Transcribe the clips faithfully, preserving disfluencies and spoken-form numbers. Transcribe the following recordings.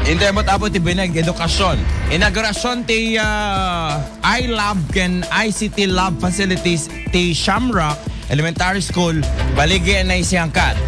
Intay met, Apo, ti biag nga edukasyon. Inaugurasyon ti, ah, iLab ken I C T lab facilities ti Shamrock Elementary School, baligi a naisingkan.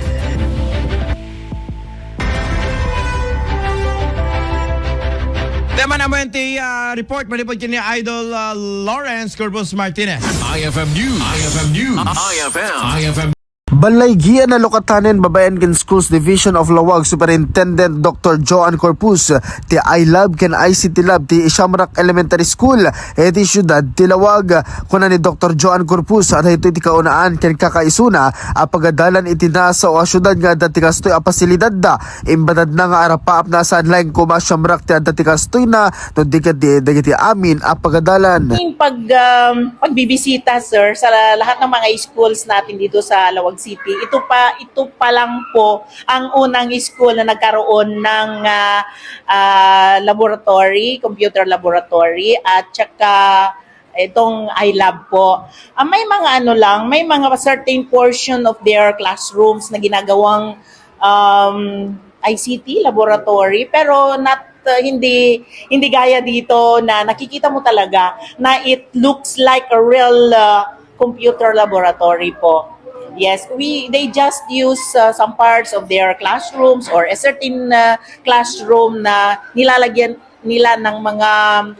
Tema naman ti, ah, report manipud ken ni Idol, ah, Lawrence Corpus Martinez. I F M News. I F M News. I F M. I F M. Balay giyan a lukatanen babaen ken Schools Division of Laoag Superintendent Doctor Joan Corpus ti iLab ken I C T lab ti Shamrock Elementary School iti siudad ti Laoag. Kuna ni Doctor Joan Corpus a daytoy ti kaunaan ken kakaisuna a pagadalan iti nasao a siudad nga adda ti kastoy a pasilidadda. Imbatadna nga arapaapna a saan laeng koma a shamrock ti adda ti kastoyna, no di ket dagiti amin a pagadalan. Yung pag, um, pagbibisita, sir, sa lahat ng mga schools natin dito sa Laoag City, ito pa, ito pa lang po ang unang school na nagkaroon ng, ah, ah, laboratory, computer laboratory, at saka itong iLab po. Ah, may mga ano lang, may mga certain portion of their classrooms na ginagawang, um, I C T laboratory, pero not, uh, hindi, hindi gaya dito na nakikita mo talaga na it looks like a real, uh, computer laboratory po. Yes, we they just use, uh, some parts of their classrooms or a certain, uh, classroom na nilalagyan nila ng mga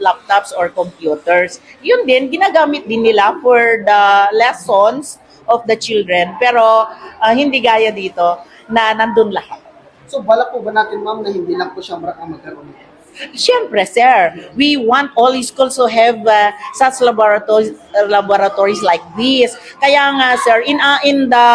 laptops or computers. Yun din, ginagamit din nila for the lessons of the children. Pero, ah, hindi gaya dito na nandun lahat. So, balak po ba natin, ma'am, na hindi lang po Shamrock ang magkaroon nito? Siyempre, sir. We want all schools to have, uh, such laboratories, uh, laboratories like this. Kaya nga, sir, in, uh, in the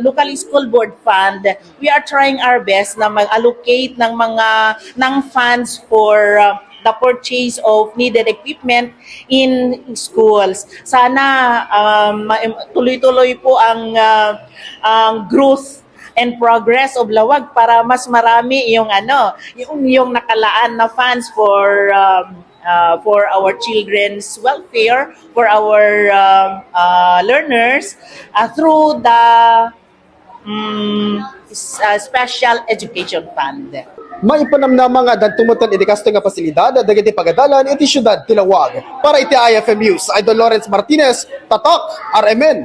local school board fund, we are trying our best na mag-allocate ng mga, ng funds for, uh, the purchase of needed equipment in schools. Sana, um, ma-, tuloy-tuloy po ang, uh, ang growth and progress of Laoag para mas marami yung ano, yung, yung nakalaan na funds for, um, uh, for our children's welfare, for our, um, uh, learners, uh, through the, um, s-, uh, special education fund. Maipanamnama nga addanto metten iti kastoy nga pasilidad dagiti pagadalan iti siudad ti Laoag. Para iti I F M News, Idol Lawrence Martinez, Tatak, R M N.